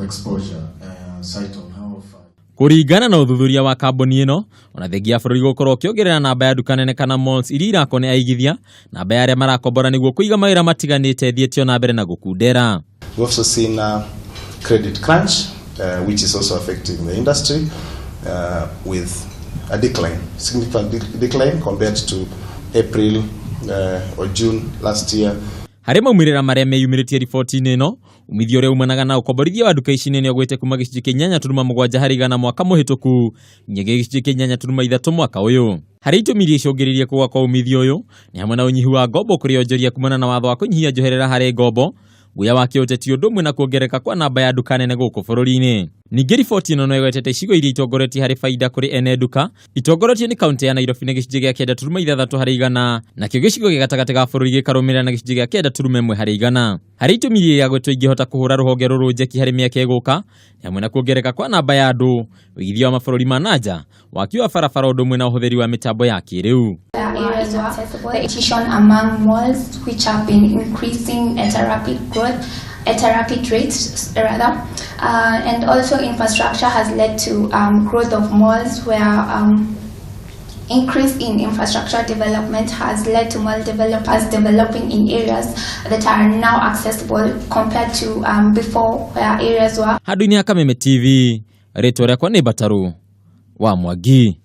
Exposure site on how far. Kũringana na ũthuthuria wa kambuni ĩno, ona thengia ya bũrũri gũkorwo ũkĩongerera namba ya nduka nene kana malls iria irakwo nĩ aigithia, namba ya arĩa marakombora nĩguo kũiga mawĩra matiganĩte ĩthiĩte o na mbere na gũkundera. We've also seen a credit crunch, which is also affecting the industry with a decline, significant decline compared to April or June last year. Harĩ maumĩrĩra marĩa meyumĩrĩtie riboti-inĩ ĩno, umithio ũrĩa umanaga na ũkomborithia wa nduka ici nene ũgwĩte kuma gĩcunjĩ kĩa 8.7 harĩ igana mwaka mũhĩtũku nginyagia gĩcunjĩ kĩa 8.3 mwaka ũyũ. Harĩ itũmi iria icũngĩrĩirie kũgũa kwa umithio ũyũ nĩ hamwe na ũnyihu wa ngombo kũrĩ onjoria kumana na watho wa kũnyihia njoherera harĩ ngombo, guoya wa kĩũteti ũndũ ũmwe na kuongerereka kwa namba ya nduka nene gũkũ bũrũri-inĩ. Ningĩ riboti ĩno no ĩgwetete icigo iria itongoretie harĩ baida kũrĩ ene nduka itongoretio nĩ kaunti ya Nairobi na gĩcunjĩ gĩa 9.6 harĩ igana, nakĩo gĩcigo gĩa gatagatĩ ga bũrũri gĩkarũmĩrĩra na gĩcunjĩ gĩa 9.1 harĩ igana. Harĩ itũmi iria iragwetwo ingĩhota kũhũra rũhonge rũrũ njeki harĩ mĩaka ĩgũka nĩ hamwe na kuongerereka kwa namba ya andũ, ũigithia wa mabũrũri ma nanja, waki wa barabara ũndũ ũmwe na ũhũthĩri wa mĩtambo ya kĩrĩu. Areas were accessible. The competition among malls, which have been increasing at a rapid growth, at a rapid rate rather, and also infrastructure has led to growth of malls where increase in infrastructure development has led to mall developers developing in areas that are now accessible compared to before where areas were Handũ-inĩ ha Kameme TV, rĩtwa rĩakwa nĩ Mbataru wa Mwangi.